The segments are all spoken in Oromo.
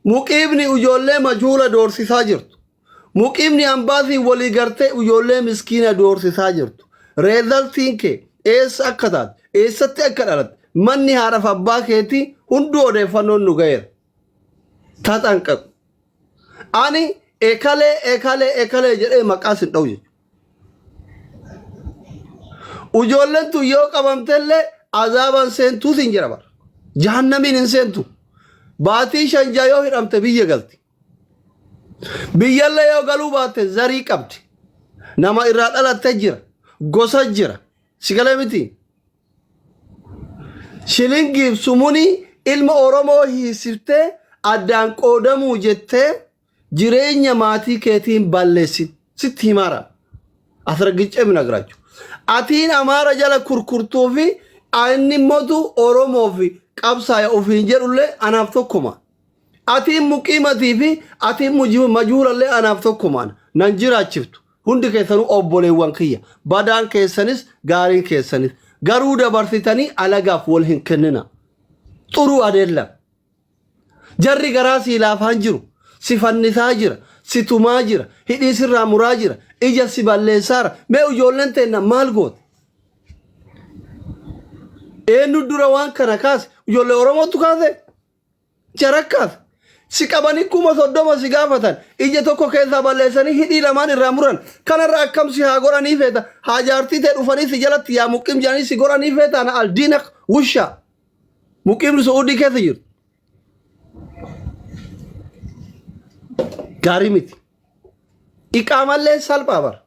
Muqiimni ijoollee majhuula doorsisaa jirtu. Muqiimni ambaasiin walii gartee ijoollee miskiina doorsisaa jirtu. Reezaltiin kee eessa akka taate, eessatti akka dhalatte, manni haadhaaf abbaa keetii hunduu odeeffannoon nu ga'eera. Taxanqaqu. Ani ekalee ekalee ekalee jedhee maqaa sin dha'u jechuudha. Ijoolleen tun yoo qabamtellee azaaban seentuu siin jedha bara. Jahannamiin hin seentu. Baatii 5 6 yoo hidhamte biyya galti. Biyyallee yoo galuu baatte zarii qabdi. Nama irraa dhalatte jira. Gosa jira. Si galee miti? Shilingiif sumunii ilma Oromoo hiisiftee addaan qoodamuu jettee jireenya maatii keetiin balleessin. Sitti himaara. Asirgiccee minagrachu. Atiin Amaara jala kurkurtuu fi inni immoo Oromoo fi qabsaaya ofiin jedhullee anaaf tokkuma. Atiin muqiimatii fi atiin majuulallee anaaf tokkumaan nan jiraachiftu. Hundi keessanuu obboleewwan kiyya. Badaan keessanis gaariin keessanis. Garuu dabarsitanii alagaaf wal hin kennina. Xuruu adeella. Jarri garaa sii laafaan jiru. Si fannisaa jira. Si tumaa jira. Hidhii sirraa muraa jira. Ija si balleessaara. Mee ijoolleen teenna maal goote? Eenyu dura waan kana kaase? Ijoollee Oromootu kaase? Jarakkaas si qabanii 30,000 si gaafatan ija tokko keessaa balleessanii hidhii lamaan irraa muran kanarra akkam si haa godhanii feeta haa jaartii tee dhufanii si jalatti yaa muqiim jedhanii si godhanii feeta ana aldiinak wusha muqiimni su'uudii keessa jirtu gaarii miti iqaamallee salphaa bara.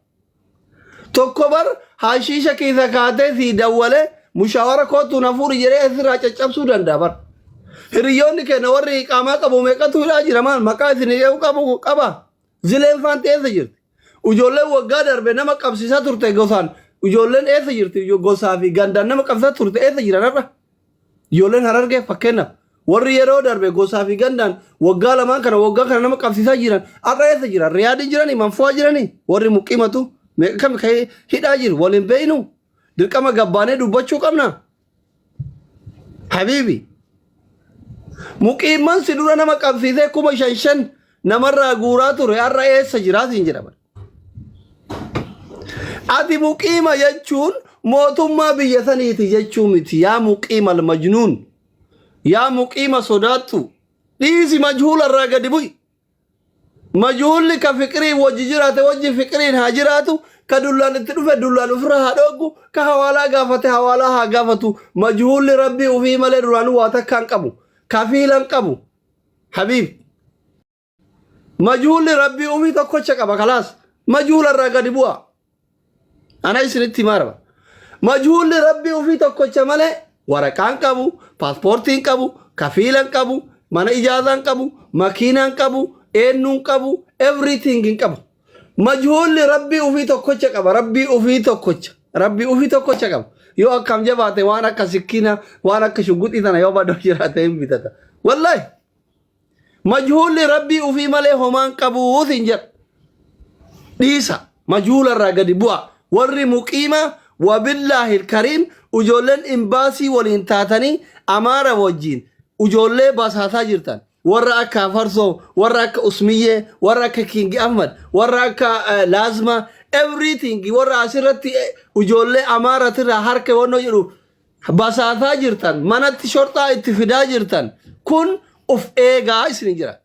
Tokko bar hashiisha keessa kaatee sii dawwalee mushaawara kootu na fuudhi jedhee asirraa caccabsuu danda'a bar. Hiriyoonni keenya warri iqaamaa qabu meeqatu hidhaa jira maal maqaa isin eewu qabu qaba. Zileen faanti eessa jirti? Ijoolleen waggaa darbe nama qabsiisaa turte gosaan ijoolleen eessa jirti? Gosaa fi gandaan nama qabsiisaa turte eessa jiran har'a? Ijoolleen Harargee fakkeenyaaf warri yeroo darbe gosaa fi gandaan waggaa lamaan kana waggaa kana nama qabsiisaa jiran har'a eessa jiran? Riyaadii jiranii manfu'aa jiranii warri muqiimatu meeqa kam ka'ee hidhaa jiru waliin beeynu dirqama gabbaanee dubbachuu qabna. Habiibi muqiimman si dura nama qabsiisee 5,000 5,000 namarraa guuraa ture har'a eessa jiraa siin jedhama. Ati muqiima jechuun mootummaa biyya saniiti jechuu miti. Yaa muqiima almajnuun. Yaa muqiima sodaattu. Dhiisi majhuula irraa gadi bu'i. Majhuulli ka fiqiriin wajji jiraate wajji fiqiriin haa jiraatu. Ka dullaan itti dhufe dullaan ofirra haa dhooggu. Ka hawaalaa gaafate hawaalaa haa gaafatu. Majhuulli rabbii ofii malee duraanuu waa takka hin qabu. Kafiila hin qabu. Habiib. Majhuulli rabbii ofii tokkocha qaba kalaas. Majhuula irraa gadi bu'a. Ana isinitti himaara. Majhuulli rabbii ofii tokkocha malee waraqaan qabu, paaspoortiin qabu, kafiilan qabu, mana ijaazaan qabu, makiinaan qabu, eenyuun qabu, everything hin qabu. Majhuulli rabbii ofii tokkocha qaba. Rabbii ofii tokkocha. Rabbii ofii tokkocha qaba. Yoo akkam jabaate waan akka sikkiina, waan akka shugguxii tana yoo badoo jiraate hin bitata. Wallaahi. Majhuulli rabbii ufii malee homaan qabuu siin jedha. Dhiisa majhuula irraa gadi bu'a. Warri muqiima wabillaahi kariim ijoolleen imbaasii waliin taatanii Amaara wajjiin ijoollee basaasaa jirtan. Warra akka Afarsoo, warra akka Usmiyyee, warra akka King Ahmad, warra akka Laazmaa, everything warra asirratti ijoollee Amaaratirraa harka wannoo jedhu basaasaa jirtan manatti shorxaa itti fidaa jirtan kun uf eegaa isin jira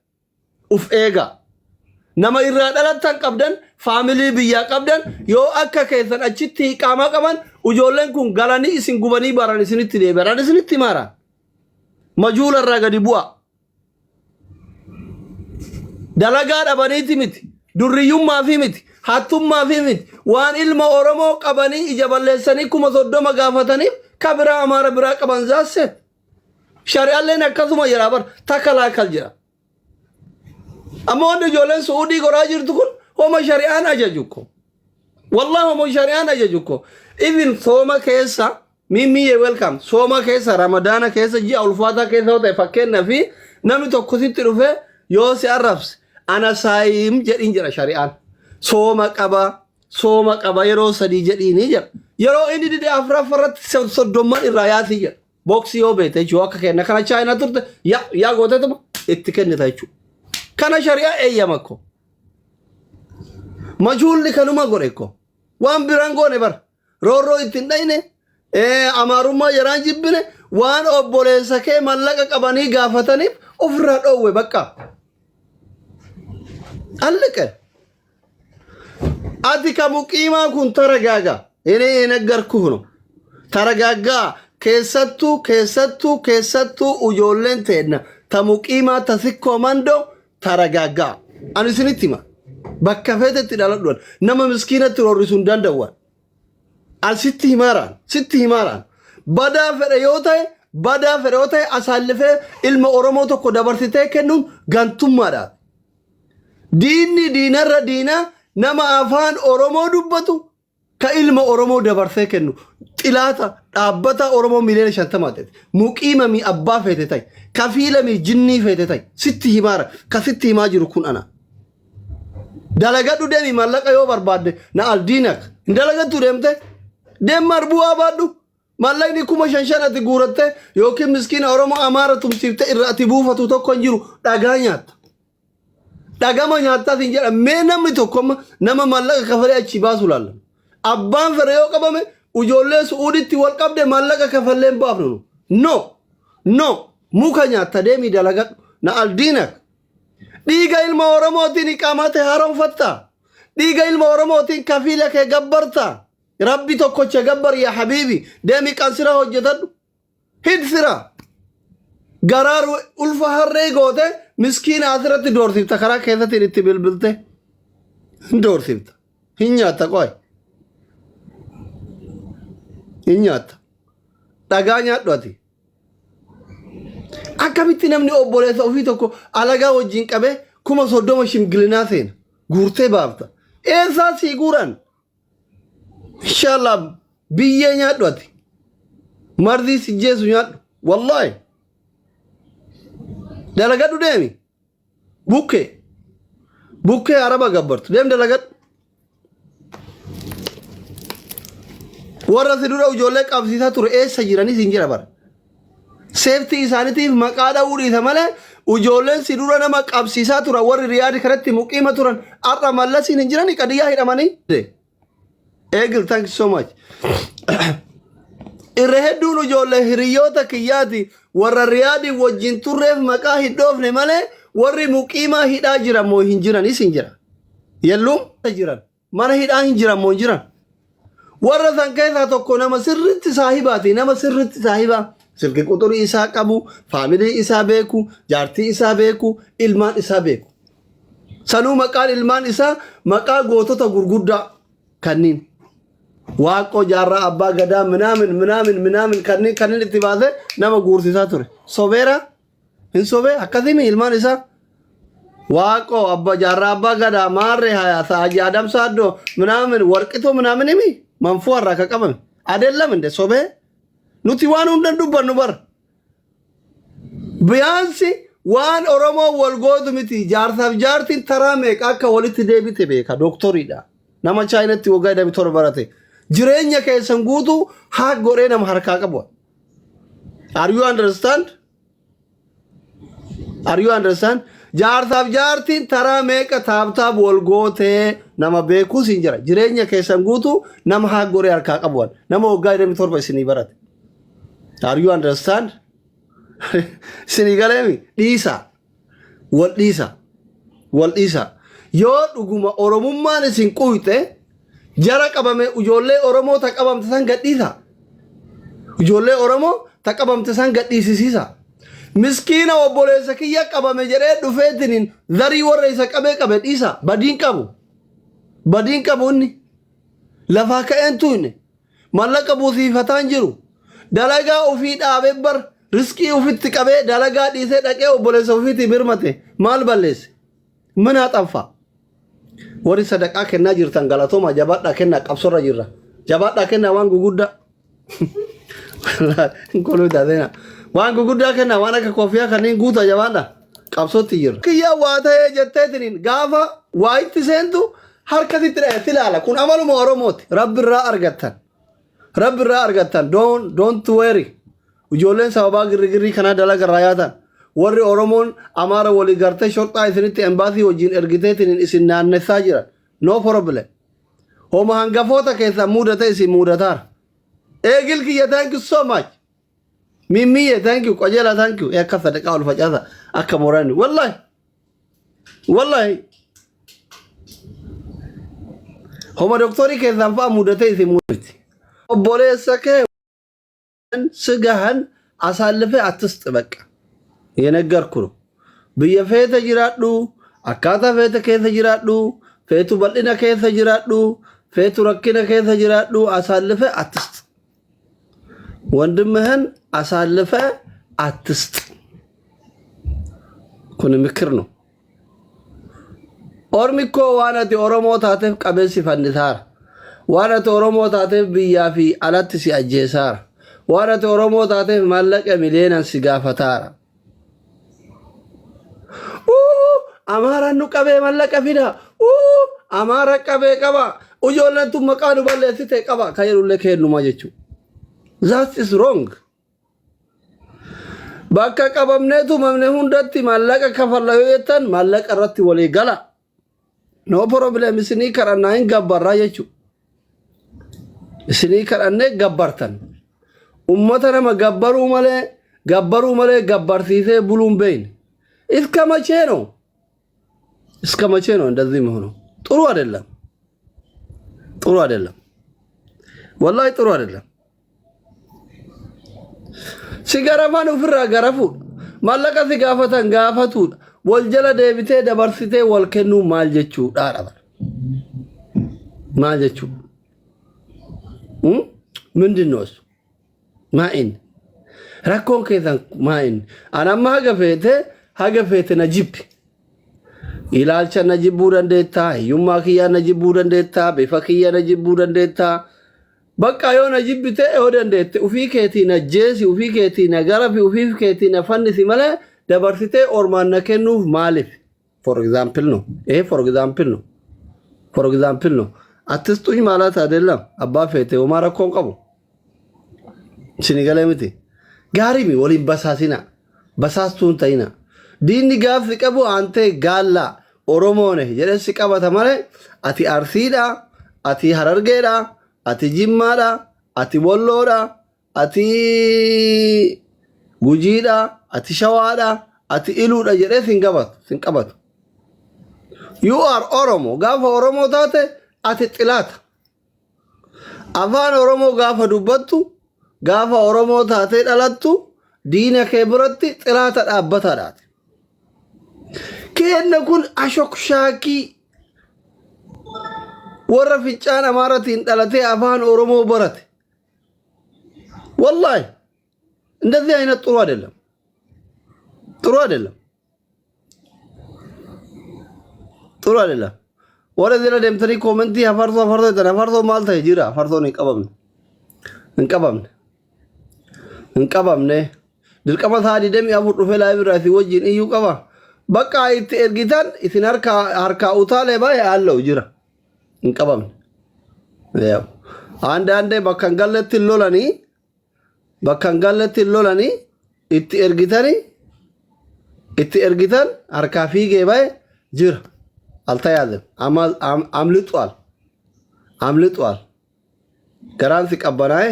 uf eegaa nama irraa dhalattan qabdan faamilii biyyaa qabdan yoo akka keessan achitti hiiqaamaa qaban ijoolleen kun galanii isin gubanii baran isinitti deebi'an isinitti himaara majuula irraa gadi bu'a Dalagaa dhabaniiti miti. Durriyyummaafi miti. Hattummaafi miti. Waan ilma Oromoo qabanii ija balleessanii 30,000 gaafataniif ka biraa Amaara biraa qaban zaasseet. Shari'alleen akkasuma jedha bar takalaakal jedha. Amma wanni ijoolleen Su'uudii goraa jirtu kun homa shari'aan ajaju ko. Wallahi homa shari'aan ajaju ko. Even sooma keessa Miimmiyyee welcome. Sooma keessa Ramadaana keessa ji'a ulfaataa keessa yoo ta'e fakkeenyaa fi namni tokko sitti dhufe yoo si arrabse ana saayim jedhiin jedha shari'aan. Sooma qaba sooma qaba yeroo sadii jedhiini jedha. Yeroo inni dide afuraffaa irratti soddomman irraa yaasii jedha. Booksii yoo beekte jechuudha akka kenna kana chaayinaa turte yaa yaa gooteetuma itti kennita jechuudha. Kana shari'aa eeyyama ko. Majhuulli kanuma godhe ko. Waan biraan goone bara. Roorroo ittiin dhayne, amaarummaa jaraan jibbine, waan obboleessa kee mallaqa qabanii gaafataniif ofirraa dhoowwe bakka. Alliqe. Ati ka muqiimaa kun taragaaga. Ini inaggarku huno. Taragaaggaa keessattuu keessattuu keessattuu ijoolleen teenna ta muqiimaa ta sikkoo mandoo taragaaggaa. Ani isinitti hima. Bakka feetetti dhaladhuan nama miskiinatti roorrisuu hin danda'uan. An sitti himaaraan sitti himaaraan badaa fedhe yoo ta'e, badaa fedhe yoo ta'e, asaallifee ilma Oromoo tokko dabarsitee kennuun gantummaadha. Diinni diinarra diinaa nama afaan Oromoo dubbatu ka ilma Oromoo dabarsee kennu xilaata dhaabbata Oromoo miliyoona 50 ta'e. Muqiimamii abbaa feete ta'e, kafiilamii jinnii feete ta'e, sitti himaara ka sitti himaa jiru kun ana. Dalagadhu deemi, mallaqa yoo barbaadde na aldiinak hin dalagattu, deemte deemmaar bu'aa baadhu. Mallaqni 5,000 ati guuratte yookiin miskiina Oromoo Amaara tumsiifte irra ati buufatu tokko hin jiru. Dhagaa nyaatta. Dhagama nyaattaa siin jedha. Mee namni tokko amma nama mallaqa kafalee achii baasu laalla. Abbaan fedhe yoo qabame, ijoollee Su'uuditti wal qabde mallaqa kafallee hin baafnu nu. No. No. Muka nyaatta, deemii dalagadhu. Na aldiinak. Dhiiga ilma Oromootiin iqaamaa ta'e haaromfatta. Dhiiga ilma Oromootiin kafiila kee gabbarta. Rabbi tokkocha gabbar yaa habiibi. Deemi qansira hojjetadhu. Hid sira. Garaa ulfa harree goote miskiina asirratti doorsifta, karaa keessatti itti bilbilte. Hin doorsifta. Hin nyaatta qoy. Hin nyaatta. Dhagaa nyaadhu ati. Akkamitti namni obboleessa ofii tokko alagaa wajjin qabee 30,000 shimgilinaa seena guurtee baafta? Eessaa sii guuran? Inshallah biyyee nyaadhu ati. Marzii si jeesu nyaadhu. Wallaahi. Dalagadhu deemi. Bukkee. Bukkee araba gabbartu. Deem dalagadhu. Warra si dura ijoollee qabsiisaa ture eessa jiranis hin jira bara. Safety isaaniitiif maqaa dha'uu dhiisa malee, ijoolleen si dura nama qabsiisaa turan, warri Riyaadi kanatti muqiima turan, har'a mallasiin hin jiranii qadiyyaa hidhamanii. Eegil, thank you so much. Irra hedduun ijoollee hiriyoota kiyyaati, warra Riyaadii wajjin turreef maqaa hin dhoofne malee, warri muqiimaa hidhaa jiran moo hin jiranis hin jira. Yelluun jiran mana hidhaa hin jiran moo hin jiran. Warra san keessaa tokko nama sirritti saahibaati, nama sirritti saahibaa silki quxurii isaa qabu, family isaa beeku, jaartii isaa beeku, ilmaan isaa beeku. Sanuu maqaan ilmaan isaa maqaa gootota gurguddaa kanniin. Waaqoo Jaarraa Abbaa Gadaa minaamin minaamin minaamin kanneen kanneen itti baasee nama guursisaa ture. Sobeera hin sobee akkasii ilmaan isaa. Waaqoo Abbaa Jaarraa Abbaa Gadaa maarree hayaa Saaji Adamsaa Addoo minaamin warqituu minaamin himi manfuu harraa ka qabame. Adeellam inde sobee nuti waan hundan dubbannu bara. Biyaansi waan Oromoo wal gootu miti, jaarsaaf jaartiin taraa meeqa akka walitti deebite beeka, dooktoriidha. Nama Chaayinatti waggaa 27 barate. Jireenya keessan guutuu haa godhee nama harkaa qabu. Are you understand? Are you understand? Jaarsaaf jaartiin taraa meeqa taabtaab wal gootee nama beekuus hin jira. Jireenya keessan guutuu nama haa godhee harkaa qabu. Nama waggaa 27 isinii barate. Are you understand? Isinii galeemi dhiisa. Wal dhiisa. Wal dhiisa. Yoo dhuguma Oromummaan isin quyxe, jara qabame, ijoollee Oromoo ta qabamte san gadhiisa. Ijoollee Oromoo ta qabamte san gadhiisisiisa. Miskiina obboleessa kiyya qabame jedhee dhufeetiniin zarii warra isa qabee qabe dhiisa. Badiin qabu. Badiin qabu inni. Lafaa ka'een tuyne. Mallaqa buusiifataan jiru. Dalagaa ofii dhaabee bar riskii ofitti qabee dalagaa dhiisee dhaqee obboleessa ofiitii birmate, maal balleesse? Mana xanfaa. Warri sadaqaa kennaa jirtan galatooma, jabaadhaa kennaa, qabsorra jirra. Jabaadhaa kennaa, waan guguddaa. Koluu taateena. Waan guguddaa kennaa, waan akka koofiyaa kanneen guutaa, jabaadhaa. Qabsootti jirra. Kiyyaa waa ta'ee jetteetiniin gaafa waa itti seentu harka sitti dhayatti ilaala. Kun amaluma Oromooti. Rabbi irraa argattan. Rabbi irraa argattan. Don't worry. Ijoolleen sababaa girrigirrii kanaa dalaga irraa yaatan. Warri Oromoon Amaara walii gartee shorxaa isinitti embaasii wajjin ergiteetiin isin naannessaa jiran. No problem. Homa hangafoota keessaa muudate isin muudataara. Eegil kiyya, thank you so much. Mimmiye, thank you. Qajeelaa, thank you. Akka sadaqaa ol facaasa akka moorani. Wallahi. Wallahi. Homa doktorii keessaan fa'a muudate isin muudati. Obboleessa kee ስጋህን አሳልፈህ አትስጥ። በቃ የነገርኩ ነው። Biyya feete jiraadhu, akkaataa feete keessa jiraadhu, feetu bal'ina keessa jiraadhu, feetu rakkina keessa jiraadhu, አሳልፈህ አትስጥ። ወንድምህን አሳልፈህ አትስጥ። Kun ምክር ነው። Ormi koo waan ati Oromoo taateef qabee si fannisaara. Waan ati Oromoo taateef biyyaa fi alatti si ajjeesaara. Waan ati Oromoo taateef maallaqa miliyeenaan si gaafataara. Amaaraan nu qabee maallaqa fida. Amaara qabee qaba. Ijoolleen tun maqaa nu balleessite qaba. Kan jedhullee kennumaa jechuudha. That is wrong. Bakka qabamnee tumamne hundatti maallaqa kafalla yoo jettan, maallaqa irratti walii gala. No problem, isinii kadhannaa hin gabbarraa jechuudha. Isinii kadhannee gabbartan. Ummata nama gabbaruu malee gabbarsiisee buluun beeyne. እስከ መቼ ነው? እስከ መቼ ነው እንደዚህ መሆነው? ጥሩ አይደለም። ጥሩ አይደለም። ወላሂ ጥሩ አይደለም። Si garafan ofirraa garafuudha. Maallaqa si gaafatan gaafatuudha. Wal jala deebitee dabarsitee wal kennuu maal jechuudha dha? Maal jechuudha? ምንድን ነው እሱ? Maa'in rakkoon keessan maa'in? An amma haga feete na jibbi. Ilaalcha na jibbuu dandeettaa, hiyyummaa kiyyaa na jibbuu dandeettaa, bifa kiyya na jibbuu dandeettaa. Bakka yoo na jibbite, yoo dandeette ufii keetii na jeesi, ufii keetii na garafi, ufii keetii na fannisi malee dabarsitee ormaan na kennuuf maaliif? For example ነው ይሄ፣ for example ነው፣ for example ነው። አትስጡኝ ማለት አይደለም። Abbaa feete homaa rakkoon qabu. Isin galee miti. Gaarii waliin basaasina. Basaastuu hin ta'ina. Diinni gaafsi qabu aantee gaallaa Oromoone jedhee si qabata malee ati Arsiidha, ati Harargeedha, ati Jimmaadha, ati Wolloodha, ati Gujiidha, ati Shawaadha, ati Iluudha jedhee sin qabatu, sin qabatu. You are Oromo. Gaafa Oromoo taate ati xilaata. Afaan Oromoo gaafa dubbattu, gaafa Oromoo taatee dhalattu, diina kee biratti xilaata dhaabbataadhaati. Kenna kun ashokshaakii warra fincaan Amaaratiin dhalatee afaan Oromoo barate. ወላሂ እንደዚህ አይነት ጥሩ አይደለም፣ ጥሩ አይደለም፣ ጥሩ አይደለም። Warra jala deemtanii koomentii afarsoo afarsoo jettan, afarsoo maal ta'e jira? Afarsoon hin qabamne, hin qabamne, hin qabamne. Dirqama isaa 24 dhufee live irraa isin wajjin iyyuu qaba. Bakka itti ergitan isin harkaa harkaa utaalee baay'ee haala'u jira. Hin qabamne. አንዳንዴ bakka hin galletti hin lolanii, bakka hin galletti hin lolanii, itti ergitanii itti ergitan harkaa fiigee bahe jira. አልተያዘም። አምልጧል፣ አምልጧል። Garaan si qabbanaa'e,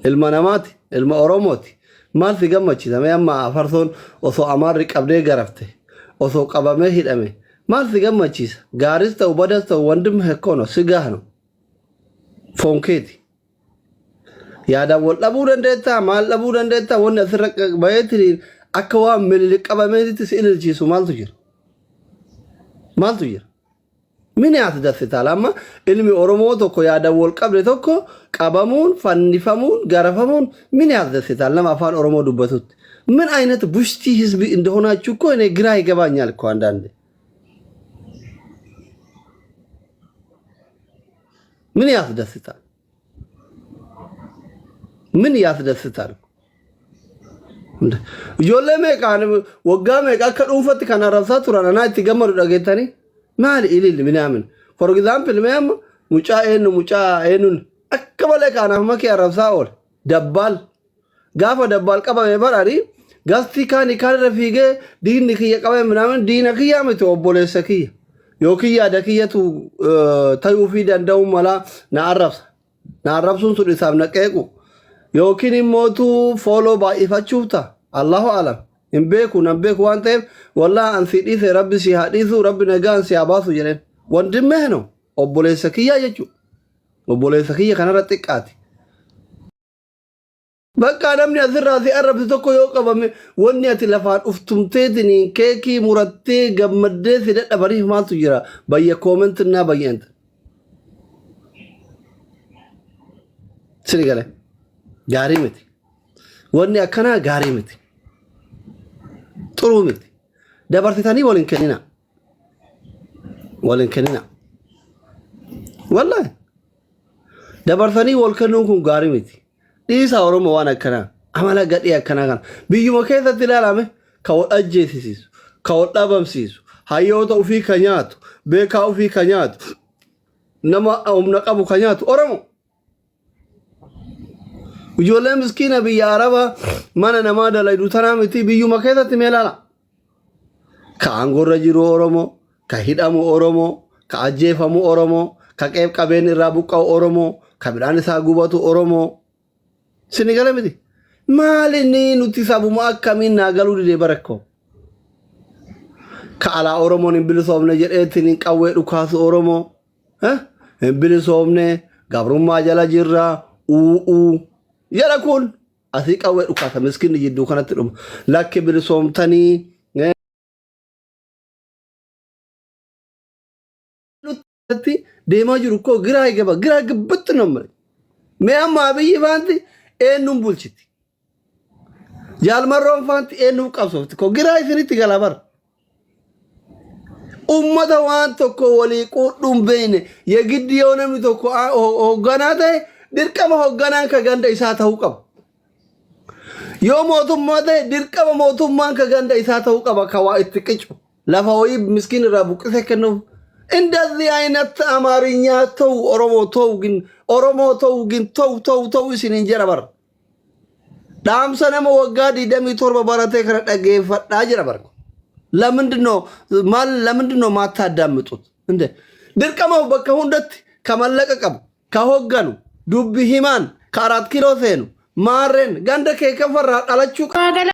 ilma namaati, ilma Oromooti. Maal si gammachiisa? Mee amma afarsoon osoo Amaarri qabdee garafte, osoo qabamee hidhame maal si gammachiisa? Gaaris ta'u badas ta'u ወንድምህ እኮ ነው፣ ስጋህ ነው፣ foon keeti. Yaadaan wal dhabuu dandeettaa, maal dhabuu dandeettaa, wanni asirra baheetiin akka waan mililik qabameetitti si ililchiisu maaltu jira? Maaltu jira? ምን ያስደስታል? Amma ilmi Oromoo tokko yaadaan wal qabne tokko qabamuun, fannifamuun, garafamuun ምን ያስደስታል? Nama afaan Oromoo dubbatutti. ምን አይነት ቡሽቲ ህዝብ እንደሆናችሁ እኮ እኔ ግራ ይገባኛል እኮ አንዳንዴ። ምን ያስደስታል? ምን ያስደስታል? Ijoollee meeqaan waggaa meeqa akka dhuunfatti kan arrabsaa turan anaa itti gammadu dhageettanii maali ililli minaamin? For example, mee amma mucaa eenyu, mucaa eenyuun akka malee kaanaaf makee arrabsaa oole, dabbaal. Gaafa dabbaal qabame barani Gastii kaani kaan irra fiigee diinni kiyya qabame minaamin diina kiyyaa miti obboleessa kiyya. Yookiin yaada kiyyatu tayuufii danda'uu mala na arrabsa. Na arrabsuun sun isaaf na qeequ. Yookiin immootu fooloo baay'ifachuuf ta'a. Allahu alam. Hin beeku nan beeku waan ta'eef wallaahi an si dhiise rabbi si haa dhiisu rabbi nagaan si haa baasu jedheen. Wandimmee no obboleessa kiyyaa jechuudha. Obboleessa kiyya kanarra xiqqaati. Bakka namni asirraa si arrabse tokko yoo qabame wanni ati lafaan uftumteetiniin keekii murattee gammaddee si dadhabaniif maaltu jira bayya koomentinaa bayya inta. Sini gale gaarii miti. Wanni akkanaa gaarii miti. Xuruu miti. Dabarsitanii wal hin kennina. Wal hin kennina. Wallahi. Dabarsanii wal kennuun kun gaarii miti. Dhiisaa Oromoo waan akkanaa. Amala gadhee akkanaa kana. Biyyuma keessatti ilaalame ka wal ajjeesisiisu, ka wal dhabamsiisu, hayyoota ofii ka nyaatu, beekaa ofii ka nyaatu, nama humna qabu ka nyaatu Oromoo. Ijoollee miskiina biyya Arabaa mana namaa dalaydu tanaa miti biyyuma keessatti mee ilaala. Ka aangorra jiru Oromoo, ka hidhamu Oromoo, ka ajjeefamu Oromoo, ka qeef qabeen irraa buqqa'u Oromoo, ka midhaan isaa gubatu Oromoo. Sini gala miti. Maal inni nuti sabuma akkamiin naa galuu didee barakkoo. Ka alaa Oromoon hin bilisoomne jedheetiin hin qawwee dhukaasu Oromoo. Eh? Hin bilisoomne gabrummaa jala jirra u'uu jedha kun asii qawwee dhukaasa miskinni jidduu kanatti dhuma. Lakki bilisoomtanii nutti deemaa jiru koo giraa gaba giraa gabbattu namni. Mee amma Abiyyi faanti eenyuun bulchiti? Jaalmarroon faanti eenyuuf qabsoofti? Koo giraa isinitti gala bara. Ummata waan tokko walii quudhuun beekne yegiddi yoo namni tokko hoogganaa ta'e dirqama hoogganaan ka ganda isaa ta'uu qaba. Yoo mootummaa ta'e dirqama mootummaan ka ganda isaa ta'uu qaba ka waa itti qicu. Lafa wayii miskiin irraa buqqisee kennuuf. እንደዚህ አይነት አማርኛ ተው፣ ኦሮሞ ተው፣ ግን ኦሮሞ ተው፣ ግን ተው ተው ተው isiniin jedha bara. Dhaamsa nama waggaa 27 baratee kana dhaggeeffadhaa jedha bara. ለምንድን ነው ማል ለምንድን ነው ማታዳምጡት እንደ dirqama bakka hundatti ka mallaqa qabu ka hogganu dubbi himaan ka arat kiloo seenu maarreen ganda kee kafarraa dhalachuu Waa gala